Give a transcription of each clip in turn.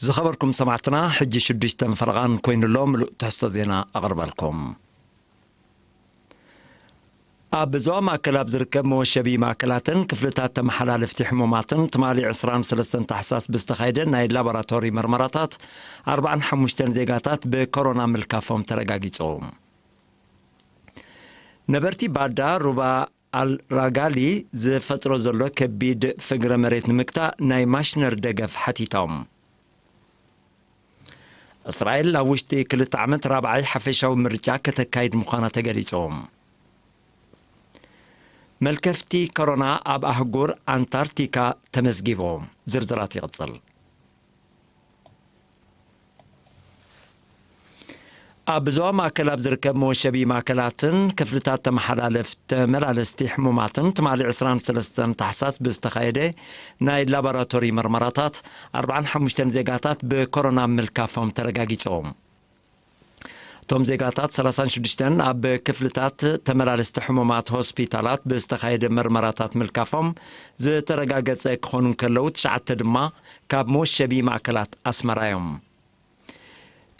ዝኸበርኩም ሰማዕትና፣ ሕጂ ሽዱሽተ ፈረቓን ኮይኑሎ፣ ምሉእ ትሕዝቶ ዜና ኣቕርበልኩም። ኣብ ዞባ ማእከል ኣብ ዝርከብ መወሸቢ ማእከላትን ክፍልታት ተመሓላለፍቲ ሕሙማትን ትማሊ ዕስራን ሰለስተን ታሕሳስ ብዝተኻየደ ናይ ላቦራቶሪ መርመራታት ኣርባዓን ሓሙሽተን ዜጋታት ብኮሮና ምልካፎም ተረጋጊጹ። ነበርቲ ባዳ ሩባ ኣልራጋሊ ዝፈጥሮ ዘሎ ከቢድ ፍግረ መሬት ንምግታእ ናይ ማሽነር ደገፍ ሓቲቶም። እስራኤል ኣብ ውሽጢ ክልተ ዓመት ራብዓይ ሓፈሻዊ ምርጫ ከተካይድ ምዃና ተገሊጹ። መልከፍቲ ኮሮና ኣብ ኣህጉር ኣንታርክቲካ ተመዝጊቡ። ዝርዝራት ይቕጽል። ኣብ ዞባ ማእከል ኣብ ዝርከብ መወሸቢ ማእከላትን ክፍልታት ተመሓላለፍ ተመላለስቲ ሕሙማትን ትማሊ ዕስራን ሰለስተን ታሕሳስ ብዝተኻየደ ናይ ላቦራቶሪ መርመራታት ኣርባዓን ሓሙሽተን ዜጋታት ብኮሮና ምልካፎም ተረጋጊጹ። እቶም ዜጋታት ሰላሳን ሽዱሽተን ኣብ ክፍልታት ተመላለስቲ ሕሙማት ሆስፒታላት ብዝተኻየደ መርመራታት ምልካፎም ዝተረጋገጸ ክኾኑ እንከለዉ፣ ትሽዓተ ድማ ካብ መወሸቢ ማእከላት ኣስመራ እዮም።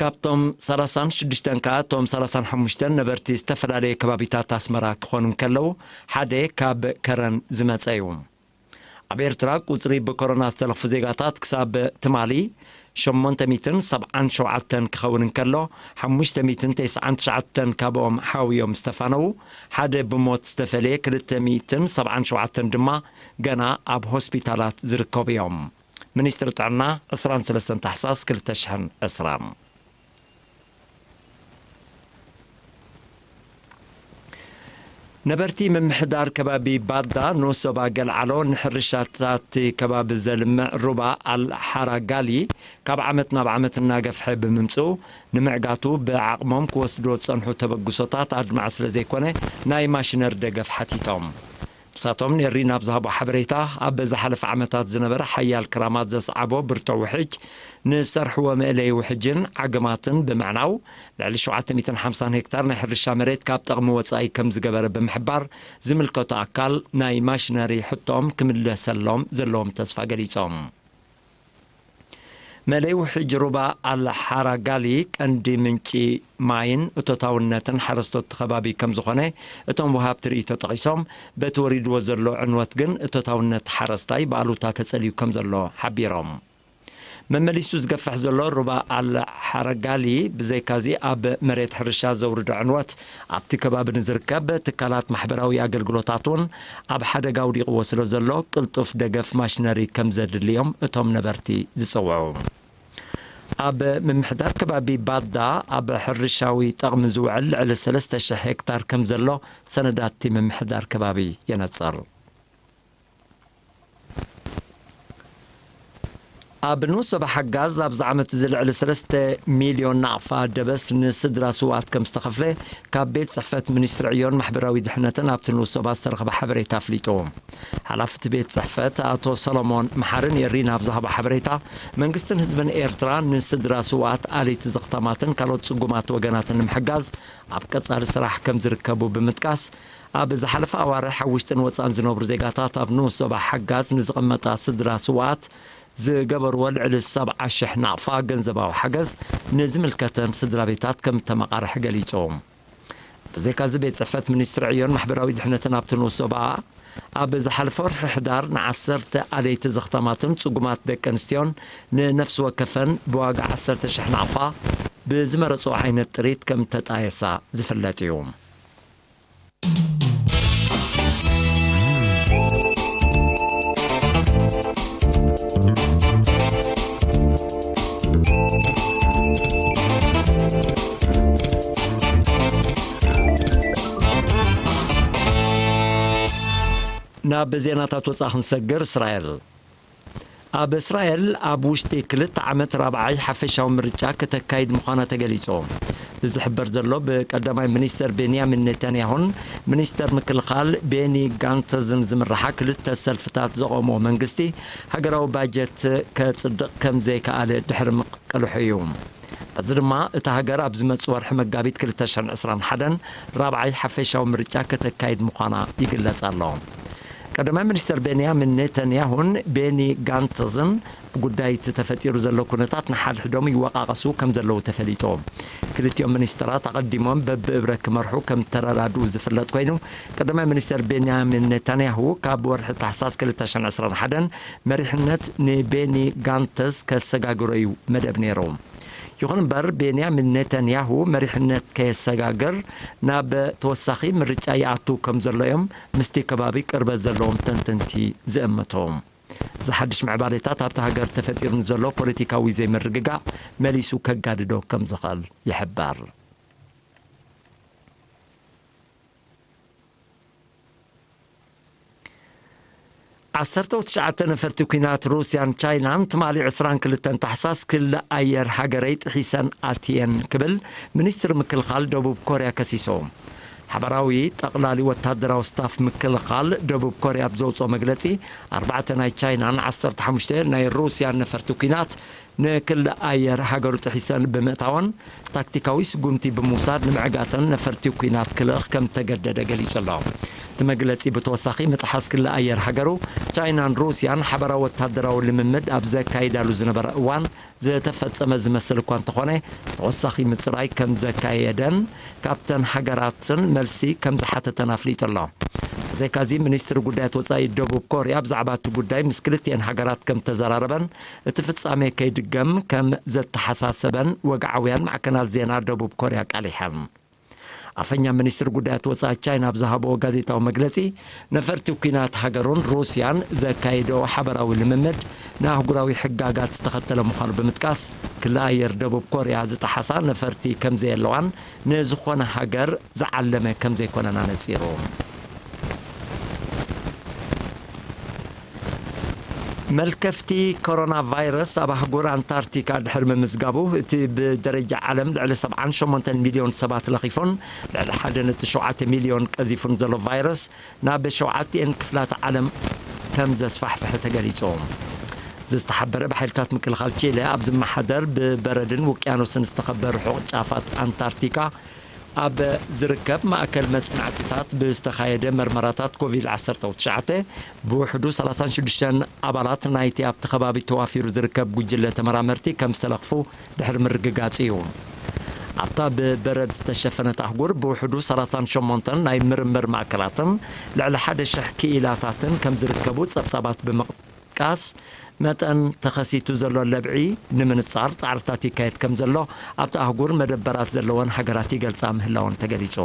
ካብቶም ሰላሳን ሽዱሽተን ከኣ፣ እቶም ሰላሳን ሓሙሽተን ነበርቲ ዝተፈላለየ ከባቢታት ኣስመራ ክኾኑ እንከለዉ፣ ሓደ ካብ ከረን ዝመጸ እዩ። ኣብ ኤርትራ ቁጽሪ ብኮሮና ዝተለኽፉ ዜጋታት ክሳብ ትማሊ ሸሞንተ ሚእትን ሰብዓን ሸውዓተን ክኸውን እንከሎ፣ ሓሙሽተ ሚእትን ተስዓን ትሽዓተን ካብኦም ሓውዮም ዝተፋነዉ፣ ሓደ ብሞት ዝተፈልየ፣ ክልተ ሚእትን ሰብዓን ሸውዓተን ድማ ገና ኣብ ሆስፒታላት ዝርከቡ እዮም። ሚኒስትሪ ጥዕና ዕስራን ሰለስተን ታሕሳስ ክልተ ሽሕን ዕስራን። ነበርቲ ምምሕዳር ከባቢ ባዳ ንኡስ ዞባ ገልዓሎ ንሕርሻታት ከባቢ ዘልምዕ ሩባ ኣልሓራጋሊ ካብ ዓመት ናብ ዓመት እናገፍሐ ብምምፅኡ ንምዕጋቱ ብዓቕሞም ክወስድዎ ዝፀንሑ ተበግሶታት ኣድማዒ ስለ ዘይኮነ ናይ ማሽነር ደገፍ ሓቲቶም። ንሳቶም ንኤሪ ናብ ዝሃቦ ሓበሬታ፣ ኣብ ዝሓለፈ ዓመታት ዝነበረ ሓያል ክራማት ዘስዓቦ ብርቱዕ ውሕጅ፣ ንዝሰርሕዎ መእለዪ ውሕጅን ዓገማትን ብምዕናው፣ ልዕሊ ሸውዓተ ሚእትን ሓምሳን ሄክታር ናይ ሕርሻ መሬት ካብ ጥቕሚ ወጻኢ ከም ዝገበረ ብምሕባር፣ ዝምልከቶ ኣካል ናይ ማሽነሪ ሕቶኦም ክምለሰሎም ዘለዎም ተስፋ ገሊጾም። መለይ ውሕጅ ሩባ ኣልሓራጋሊ ቀንዲ ምንጪ ማይን እቶታውነትን ሓረስቶት እቲ ከባቢ ከም ዝኾነ እቶም ወሃብቲ ርእይቶ ጠቒሶም፣ በቲ ወሪድዎ ዘሎ ዕንወት ግን እቶታውነት ሓረስታይ ብኣሉታ ተጸልዩ ከም ዘሎ ሓቢሮም። መመሊሱ ዝገፍሕ ዘሎ ሩባ ኣልሓራጋሊ ብዘይካዚ ኣብ መሬት ሕርሻ ዘውርዶ ዕንወት ኣብቲ ከባቢ ንዝርከብ ትካላት ማሕበራዊ ኣገልግሎታት እውን ኣብ ሓደጋ ኣውዲቕዎ ስለ ዘሎ ቅልጡፍ ደገፍ ማሽነሪ ከም ዘድልዮም እቶም ነበርቲ ዝጸውዑ። ኣብ ምምሕዳር ከባቢ ባዳ ኣብ ሕርሻዊ ጠቕሚ ዝውዕል ልዕሊ ሰለስተ ሽሕ ሄክታር ከም ዘሎ ሰነዳት እቲ ምምሕዳር ከባቢ የነጽር። ኣብ ንኡስ ዞባ ሓጋዝ ኣብዚ ዓመት እዚ ልዕሊ ሰለስተ ሚልዮን ናቕፋ ደበስ ንስድራ ስውኣት ከም ዝተኸፍለ ካብ ቤት ጽሕፈት ሚኒስትሪ ዕዮን ማሕበራዊ ድሕነትን ኣብቲ ንኡስ ዞባ ዝተረኽበ ሓበሬታ ኣፍሊጡ። ሓላፊ እቲ ቤት ጽሕፈት ኣቶ ሰሎሞን መሓሪ ንኤሪና ኣብ ዝሃቦ ሓበሬታ፣ መንግስትን ህዝብን ኤርትራ ንስድራ ስውኣት፣ ኣለይቲ ዘኽታማትን ካልኦት ጽጉማት ወገናትን ንምሕጋዝ ኣብ ቀጻሊ ስራሕ ከም ዝርከቡ ብምጥቃስ፣ ኣብ ዝሓለፈ ኣዋርሕ ኣብ ውሽጥን ወጻእን ዝነብሩ ዜጋታት ኣብ ንኡስ ዞባ ሓጋዝ ንዝቕመጣ ስድራ ስውኣት ዝገበርዎ ልዕሊ ሰብዓ ሽሕ ናቕፋ ገንዘባዊ ሓገዝ ንዝምልከተን ስድራ ቤታት ከም እተመቓርሐ ገሊጹ። ብዘይካዚ ቤት ጽሕፈት ሚኒስትሪ ዕዮን ማሕበራዊ ድሕነትን ኣብቲ ንኡስ ዞባ ኣብ ዝሓለፈ ወርሒ ሕዳር ንዓሰርተ ኣለይቲ ዘኽታማትን ጽጉማት ደቂ ኣንስትዮን ንነፍሲ ወከፈን ብዋጋ ዓሰርተ ሽሕ ናቕፋ ብዝመረጽኦ ዓይነት ጥሪት ከም ተጣየሳ ዝፍለጥ እዩ። ናብ ዜናታት ወጻኢ ክንሰግር፣ እስራኤል ኣብ እስራኤል ኣብ ውሽጢ ክልተ ዓመት ራብዓይ ሓፈሻዊ ምርጫ ከተካይድ ምዃና ተገሊጹ። እዚ ዝሕበር ዘሎ ብቀዳማይ ሚኒስተር ቤንያሚን ኔታንያሁን ሚኒስተር ምክልኻል ቤኒ ጋንትዝን ዝምርሓ ክልተ ሰልፍታት ዘቖምዎ መንግስቲ ሃገራዊ ባጀት ከጽድቕ ከም ዘይከኣለ ድሕሪ ምቅልሑ እዩ። በዚ ድማ እታ ሃገር ኣብ ዝመጽእ ወርሒ መጋቢት ክልተ ሽሕን ዕስራን ሓደን ራብዓይ ሓፈሻዊ ምርጫ ከተካይድ ምዃና ይግለጽ ኣሎ። ቀዳማይ ሚኒስተር ቤንያሚን ኔታንያሁን ቤኒ ጋንትዝን ብጉዳይ እቲ ተፈጢሩ ዘሎ ኩነታት ንሓድሕዶም ይወቃቐሱ ከም ዘለዉ ተፈሊጡ። ክልቲኦም ሚኒስተራት ኣቐዲሞም በብእብረ ክመርሑ ከም ተረዳድኡ ዝፍለጥ ኮይኑ፣ ቀዳማይ ሚኒስተር ቤንያሚን ኔታንያሁ ካብ ወርሒ ታሕሳስ ክልተ ሽሕን ዕስራን ሓደን መሪሕነት ንቤኒ ጋንትዝ ከሰጋግሮ እዩ መደብ ነይሩ። ይኹን እምበር፣ ቤንያሚን ኔታንያሁ መሪሕነት ከየሰጋግር ናብ ተወሳኺ ምርጫ ይኣቱ ከም ዘሎ እዮም ምስቲ ከባቢ ቅርበት ዘለዎም ተንተንቲ ዝእምቱ። እዚ ሓድሽ ምዕባሌታት ኣብቲ ሃገር ተፈጢሩ ንዘሎ ፖለቲካዊ ዘይምርግጋእ መሊሱ ከጋድዶ ከም ዝኽእል ይሕበር። ዓሰርተ ትሽዓተ ነፈርቲ ኲናት ሩስያን ቻይናን ትማሊ ዕስራን ክልተን ታሕሳስ ክሊ ኣየር ሃገረይ ጥሒሰን ኣትየን ክብል ሚኒስትሪ ምክልኻል ደቡብ ኮርያ ከሲሱ። ሓባራዊ ጠቕላሊ ወታደራዊ ስታፍ ምክልኻል ደቡብ ኮርያ ኣብ ዘውፅኦ መግለፂ፣ ኣርባዕተ ናይ ቻይናን ዓሰርተ ሓሙሽተ ናይ ሩስያን ነፈርቲ ኲናት ንክሊ ኣየር ሃገሩ ጥሒሰን ብምእታወን፣ ታክቲካዊ ስጉምቲ ብምውሳድ ንምዕጋተን ነፈርቲ ኲናት ክልእኽ ከም ተገደደ ገሊጹ ኣሎ። እቲ መግለጺ ብተወሳኺ፣ ምጥሓስ ክሊ ኣየር ሃገሩ፣ ቻይናን ሩስያን ሓባራዊ ወታደራዊ ልምምድ ኣብ ዘካይዳሉ ዝነበረ እዋን ዝተፈጸመ ዝመስል እኳ እንተኾነ፣ ተወሳኺ ምጽራይ ከም ዘካየደን ካብተን ሃገራትን መልሲ ከም ዝሓተተን ኣፍሊጡ ኣሎ። ብዘይካዚ፣ ሚኒስትሪ ጉዳያት ወጻኢ ደቡብ ኮርያ ብዛዕባ እቲ ጉዳይ ምስ ክልቲኤን ሃገራት ከም ተዘራረበን እቲ ፍጻሜ ከይድገም ከም ዘተሓሳሰበን ወግዓውያን ማዕከናት ዜና ደቡብ ኮርያ ኣቃሊሐን። ኣፈኛ ሚኒስትሪ ጉዳያት ወጻኢ ቻይና ኣብ ዝሃብዎ ጋዜጣዊ መግለጺ፣ ነፈርቲ ኲናት ሃገሩን ሩስያን ዘካየድኦ ሓበራዊ ልምምድ ንኣህጉራዊ ሕጋጋት ዝተኸተለ ምዃኑ ብምጥቃስ፣ ክሊ ኣየር ደቡብ ኮርያ ዝጠሓሳ ነፈርቲ ከም ዘየለዋን ንዝኾነ ሃገር ዝዓለመ ከም ዘይኮነን ኣነጺሩ። መልከፍቲ ኮሮና ቫይረስ ኣብ ኣህጉር ኣንታርክቲካ ድሕሪ ምምዝጋቡ፣ እቲ ብደረጃ ዓለም ልዕሊ ሰብዓን ሸሞንተን ሚልዮን ሰባት ለኺፉን ልዕሊ ሓደ ነጥቢ ሸውዓተ ሚልዮን ቀዚፉን ዘሎ ቫይረስ፣ ናብ ሸውዓቲኤን ክፍላት ዓለም ከም ዘስፋሕፍሐ ተገሊጹ። እዚ ዝተሓበረ፣ ብሓይልታት ምክልኻል ቺለ ኣብ ዝመሓደር ብበረድን ውቅያኖስን ዝተኸበ ርሑቕ ጫፋት ኣንታርክቲካ ኣብ ዝርከብ ማእከል መጽናዕትታት ብዝተኻየደ መርመራታት ኮቪድ ዓሰርተ ትሽዓተ፣ ብውሕዱ ሰላሳን ሽዱሽተን ኣባላት ናይቲ ኣብቲ ከባቢ ተዋፊሩ ዝርከብ ጉጅለ ተመራመርቲ ከም ዝተለኽፉ ድሕሪ ምርግጋጽ እዩ። ኣብታ ብበረድ ዝተሸፈነት ኣህጉር ብውሕዱ ሰላሳን ሸሞንተን ናይ ምርምር ማእከላትን ልዕሊ ሓደ ሽሕ ክኢላታትን ከም ዝርከቡ ጸብጻባት ብምጥቃስ፣ መጠን ተኸሲቱ ዘሎ ለብዒ ንምንጻር ጻዕርታት ይካየድ ከም ዘሎ ኣብቲ ኣህጉር መደበራት ዘለወን ሃገራት ይገልጻ ምህላወን ተገሊጹ።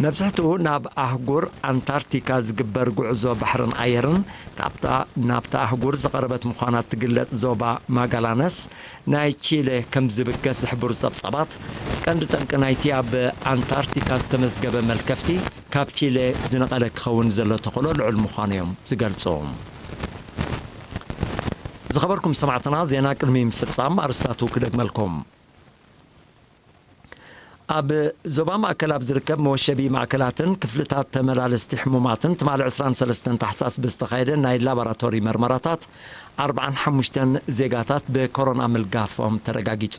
መብዝሕትኡ ናብ ኣህጉር ኣንታርክቲካ ዝግበር ጉዕዞ ባሕርን ኣየርን፣ ካብታ ናብታ ኣህጉር ዝቐረበት ምዃና እትግለጽ ዞባ ማጋላነስ ናይ ቺለ ከም ዝብገስ ዝሕብሩ ጸብጻባት፣ ቀንዲ ጠንቂ ናይቲ ኣብ ኣንታርክቲካ ዝተመዝገበ መልከፍቲ ካብ ቺለ ዝነቐለ ክኸውን ዘሎ ተኽእሎ ልዑል ምዃኑ እዮም ዝገልጹ። ዝኸበርኩም ሰማዕትና፣ ዜና ቅድሚ ምፍጻም ኣርስታቱ ክደግመልኩም። ኣብ ዞባ ማእከል ኣብ ዝርከብ መወሸቢ ማእከላትን ክፍልታት ተመላለስቲ ሕሙማትን ትማሊ ዕስራን ሰለስተን ታሕሳስ ብዝተኻየደ ናይ ላቦራቶሪ መርመራታት ኣርባዓን ሓሙሽተን ዜጋታት ብኮሮና ምልጋፎም ተረጋጊጹ።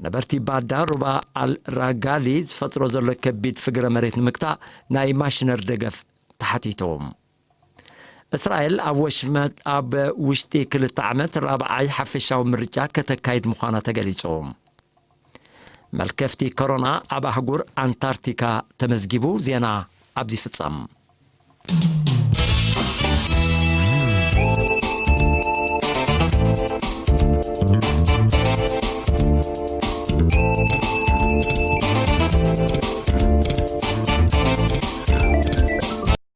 ነበርቲ ባዳ ሩባ ኣል ራጋሊ ዝፈጥሮ ዘሎ ከቢድ ፍግረ መሬት ንምግታእ ናይ ማሽነር ደገፍ ተሓቲቱ። እስራኤል ኣብ ወሽመጥ ኣብ ውሽጢ ክልተ ዓመት ራብዓይ ሓፈሻዊ ምርጫ ከተካይድ ምዃና ተገሊጹ። መልከፍቲ ኮሮና ኣብ ኣህጉር ኣንታርክቲካ ተመዝጊቡ። ዜና ኣብዚ ይፍጸም።